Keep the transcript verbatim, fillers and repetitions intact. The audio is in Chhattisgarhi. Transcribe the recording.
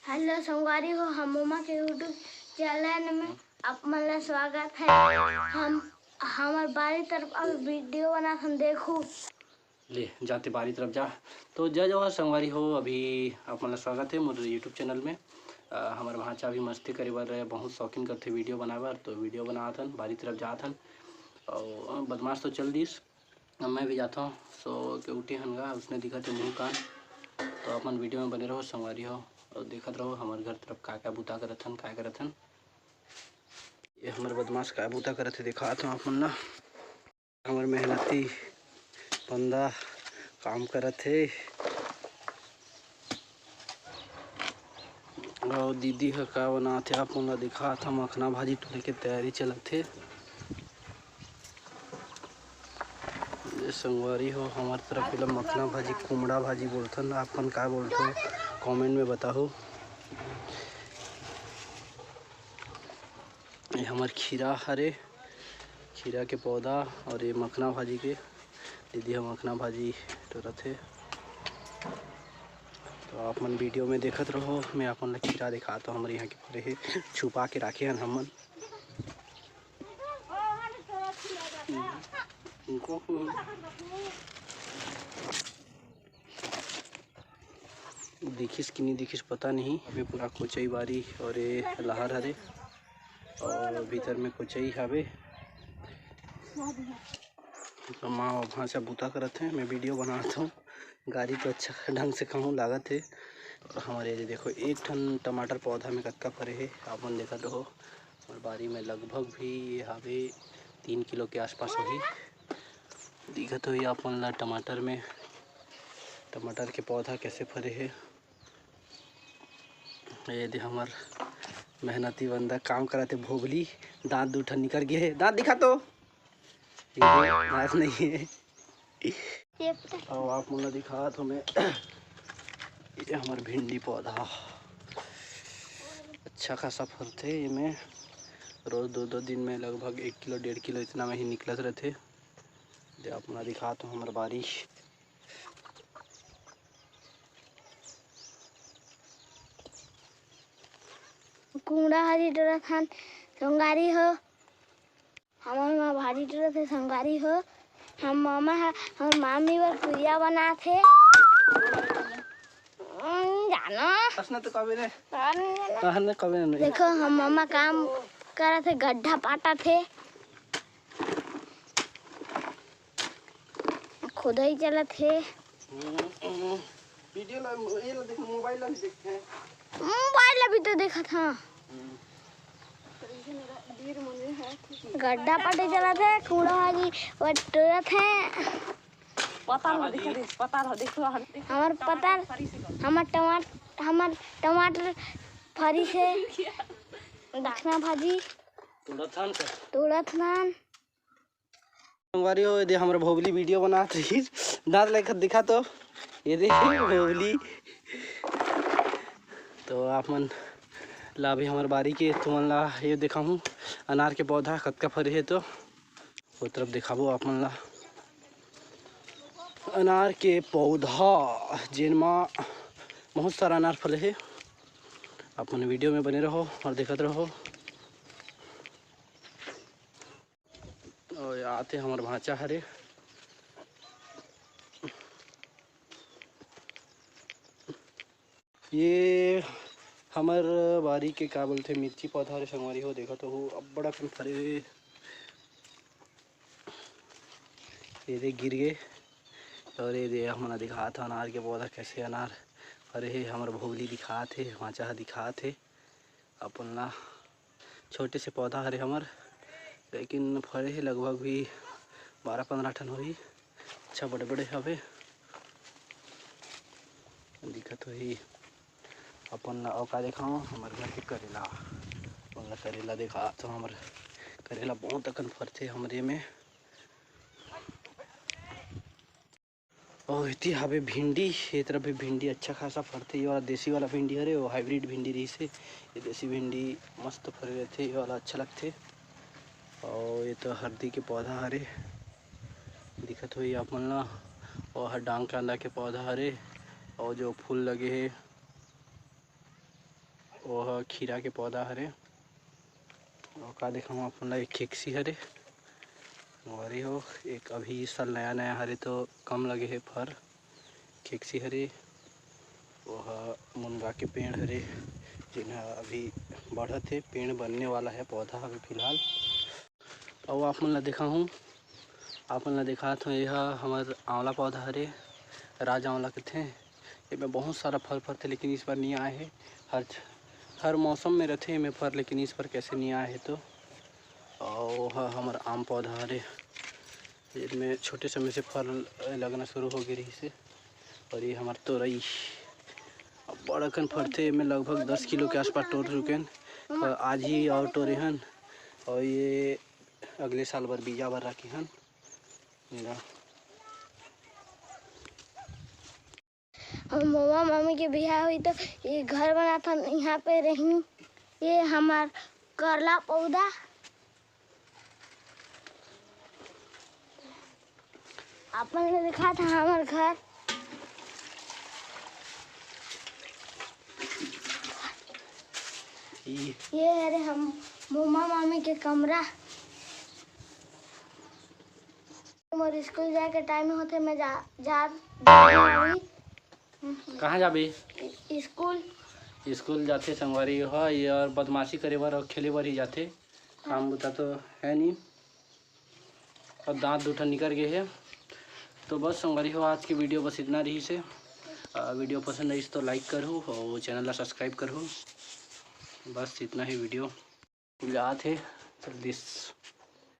हेलो संगवारी हो, हम मोमा के YouTube चैनल में आप मन ला स्वागत है। हम हमर बारी तरफ अब वीडियो बनात हन, देखू। ले, जाते बारी तरफ जा। तो जय जोहार संगवारी हो, अभी आप मन ला स्वागत है मोर YouTube चैनल में। अ, हमर भांचा अभी मस्ती करे बर बहुत शौकीन करथे वीडियो बनाए बर, तो वीडियो बनात हन, बारी तरफ जात हन। और बदमाश तो चल दिस, अब मैं भी जाता हूँ, सो के उठे हन गा, उसने दिखत है मुंह कान। तो अपन वीडियो में बने रहो संगवारी हो, और देखत रहो हमर घर तरफ का का बूता करत हन, का करत हन। ये हमर बदमाश का बूता करत है, दिखात हूँ आप मन ला। हमर मेहनती बंदा काम करत हे। अउ दीदी ह का बनात हे, आप मन ला दिखात ह, मखना भाजी टोरे के तैयारी चलत हे। ये संगवारी हो, हमर तरफ एला मखना भाजी, कुमड़ा भाजी बोलथन, आप मन का बोलथो, कमेंट में बताहू। ये हमर खीरा हरे, खीरा के पौधा, और ये मखना भाजी के, दीदी ह मखना भाजी टोरत हे। तो आप मन वीडियो में देखत रहो, मैं आप मन ला खीरा दिखात हूँ, हमर यहाँ के फरे हे, छुपा के राखे हन हमन। दिखिस कि नहीं दिखिस पता नहीं। अभी पूरा कोचई बारी और ये लहर हरे और भीतर में कोचई हवे। तो माँ भांचा बूता करत हे, मैं वीडियो बनात हूँ। गाड़ी तो अच्छा ढंग से कहूँ लागत हे। और हमारे ये देखो एक ठन टमाटर पौधा में कतका फरे हे, आप मन देखत रहो। और बारी में लगभग भी ये हवे तीन किलो के आसपास होही। दिखत होही आप मन ला टमाटर में, टमाटर के पौधा कैसे फरे हे। ये दे हमर मेहनती बंदा काम करत हे, भोभली, दांत दू ठन निकल गए हे, दांत दिखा तो, ये दे, दांत नहीं है। ये पता अब आप मन ला दिखात हूँ मैं, ये हमर भिंडी पौधा अच्छा खासा फरथे, एमे रोज दो दो दिन में लगभग एक किलो डेढ़ किलो इतना में ही निकलत रहथे। दे आप मन ला दिखात हूँ हमर बारी। कुमड़ा हरी डरत हन संगवारी हो, हमर माँ भारी डरत हे संगवारी हो। हम मामा ह, हमर मामी बर पुरिया बनात हे। हम्म, जानो। असना तो कबे रे। और नहीं जानो। कहन ने कबे नहीं। देखो, हम मामा काम करत हे, गड्ढा पाटत हे, खोदई चलत हे। हम्म, हम्म। वीडियो ला, ये ला देख, मोबाइल ला भी देखते हैं। मोबाइल ला भी तो देखत हन। हम्म। गड्ढा पाटे चलत हे, कूड़ा भाजी बटोरत हे। पता रहो, देखो, देख, पता रहो, देखो, हम, हमर पता, हमर टमाटर, हमर टमाटर फरी से दखना भाजी तोड़त हन, तोड़त हन। संगवारी हो, ये दे हमर भोबली वीडियो बनात रहिस। दांत लेखत दिखा तो, ये दे भोबली। तो आप मन ला भी हमर बारी के तुमन ला ये दिखाहूँ, अनार के पौधा कतका फरे हे, तो वो तरफ दिखाबो आप मन ला। अनार के पौधा जेन मा बहुत सारा अनार फरे हे। आप मन वीडियो में बने रहो और देखत रहो। और आते हमर भांचा हरे। ये हमर बारी के का बोलथे, मिर्ची पौधा हरे संगवारी हो, देखत हो अब्बड़ अकन फरे हे। ये दे गिर गे। और ये दे हमन दिखात ह अनार के पौधा, कैसे अनार फरे हे। हमर भोबली दिखात हे, भांचा ह दिखात हे अपन ला। छोटे से पौधा हरे हमर, लेकिन फरे हे लगभग भी बारह पंद्रह ठन होही। अच्छा बड़े बड़े हवे, दिखत होही। अपन ला अउ का देखाओ, हमर घर के करेला, अपन ला करेला देखा तो हमर करेला बहुत अकन फरथे हमरे में। और इति हावे भिंडी, ये तरफ भी भिंडी अच्छा खासा फरथे। ये वाला देसी वाला भिंडी हरे, वो हाइब्रिड भिंडी रहिस हे। ये देसी भिंडी मस्त फरे रहथे, ये वाला अच्छा लगथे। और ये तो हरदी के पौधा हरे, दिखत होही आप मन ला। और हर डांग कांदा के पौधा हरे, और जो फूल लगे हे, वो ह खीरा के पौधा हरे। और का देखाऊँ आप मन ला, एक खेकसी हरे। संगवारी हो, एक अभी साल नया नया हरे तो कम लगे हे फर। खेकसी हरे, वो ह मुनगा के पेड़ हरे, जेन ह अभी बढ़त हे, पेड़ बनने वाला है, पौधा अभी फिलहाल। अउ आप मन ला देखाहूँ, आप मन ला देखात हूँ, ये ह हमर आंवला पौधा हरे, राज आंवला कथे। एमे बहुत सारा फल फरथे, लेकिन इस बार नहीं आए हे। हर हर मौसम में रथे एमे फर, लेकिन इस बार कैसे नहीं आए हे तो। अउ ह हमर आम पौधा हरे, एमे छोटे समय से फल लगना शुरू हो गे रहिस हे। और ये हमर तोरई अब्बड़ अकन फरथे, एमे लगभग दस किलो के आसपास टोर चुकेन। और आज ही और टोरे हन, और ये अगले साल बर बीजा बर राखे हन। मेरा हम मोमा मामी के बिहाव होई तो ये घर बनाथन, यहाँ पे रही। ये हमार करला पौधा, अपन ले दिखा था हमार घर। ई ये हरे हम मोमा मामी के कमरा। मोर स्कूल जाए के टाइम होथे, मैं जा, जा, जा कहाँ जाबे? स्कूल। स्कूल जाथे संगवारी हो, ये और बदमाशी करे बर और खेले बर ही जाथे, काम बुता तो है नहीं। और दांत दू ठन निकल गए हे। तो बस संगवारी हो, आज की वीडियो बस इतना रहिस हे। आ, वीडियो पसंद आइस तो लाइक करहू और चैनल ला सब्सक्राइब करहू। बस इतना ही वीडियो। जात हे जल्दी से।